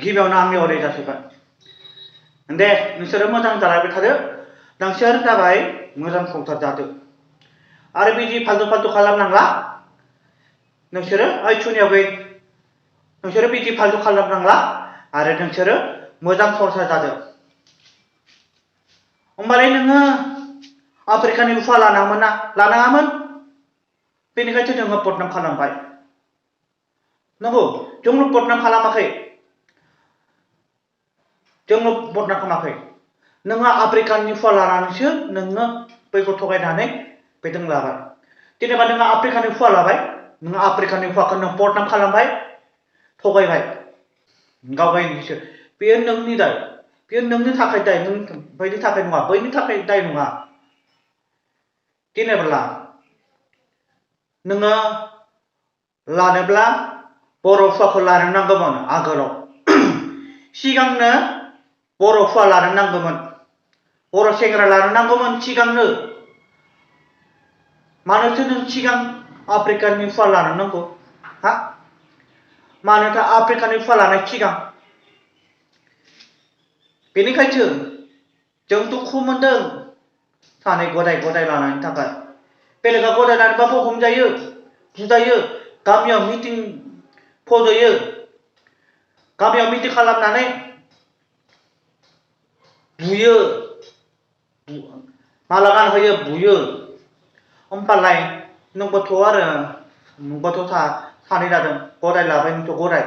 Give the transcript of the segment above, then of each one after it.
गिबियावनो आंनि अराय जासिगोन दे नोंसोरो मोजां जालायबाय थादो नोंसोर जाबाय मोजां संसार जादो आरो बिदि फालतु फालतु खालामनांला नोंसोरो ओइ सुनियाव गै नोंसोरो बिदि फालतु खालामनांला आरो नोंसोरो मोजां संसार जादो होमबालाय नोङो आफ्रिकानि उफा लानाङामोन बेनिखायसो नोङो बदनाम खालामबाय नंगौ जोंल' बदनाम खालामाखै जोंल' बदनाम खालामाखै नोङो आफ्रिकानि उफा लानानैसो नोङो बैखौ थगायनानै बेजों लाबाय जेनेबा नोङो आफ्रिकानि उफा लाबाय नोङो आफ्रिकानि उफाखौ नों बदनाम खालामबाय थगायबाय गावगायनिसो बेयो नोंनि दाय बेयो नोंनि थाखाय दाय नों बैनि थाखाय नङा बैनि थाखाय दाय नङा जेनेब्ला नोङो लानोब्ला बर' उफाखौ लानो नांगौमोन आगोलाव सिगांनो बर' उफा लानो नांगौमोन बर' सेंग्रा लानो नांगौमोन सिगांनो मानोथो नों सिगां आफ्रिकानि उफा लानो नांगौ हा मानोथो आफ्रिकानि उफा लानाय सिगां बेनिखायसो जों दुखु मोनदों सानै गदाय लानायनि थाखाय बेलेगा गदायनानैबाबो हमजायो बुजायो गामियाव मिटिं फज'यो गामियाव मिटिं खालामनानै बुयो माला गानहोयो बुयो होमबालाय नोंबोथ' सानै जादों गदाय लाबाय नोंथ' गदाय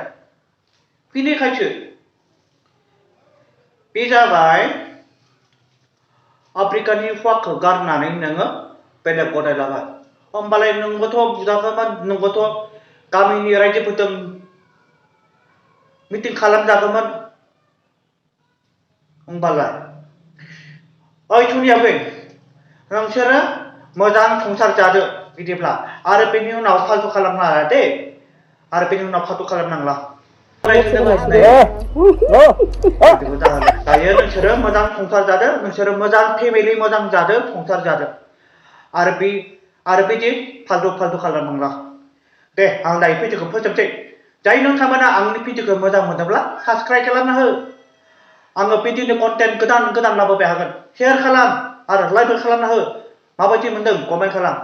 बेनिखायसो बे जाबाय आफ्रिकानि उफाखौ गारनानै नोङो बेलेग गदाय लाबाय होमबालाय नोंबोथ' बुजागौमोन नोंबोथ' गामिनि रायजोफोरजों मिटिं खालामजागौमोन होमबालाय ओइ सुनियाबो नोंसोरो मोजां संसार जादो बिदिब्ला आरो बेनि उनाव फालतु खालामनाङा दे आरो बेनि उनाव फालतु खालामनांला दायो नोंसोरो मोजां संसार जादो नोंसोरो मोजां फेमिलि मोजां जादो संसार जादो आरो बिदि फालतु खालामनांला दे आं दायो भिडिअखौ फोजोबसै जाय नोंथांमोना आंनि भिडिअखौ मोजां मोनोब्ला साबस्क्राइब खालामना हो आङो भिडिअनि कन्टेन्ट गोदान लाबोबाय हागोन शेयार खालाम आरो लाइकबो खालामना हो माबायदि मोनदों कमेन्ट खालाम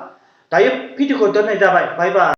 दायो भिडिअखौ दोननाय जाबाय बाय बाय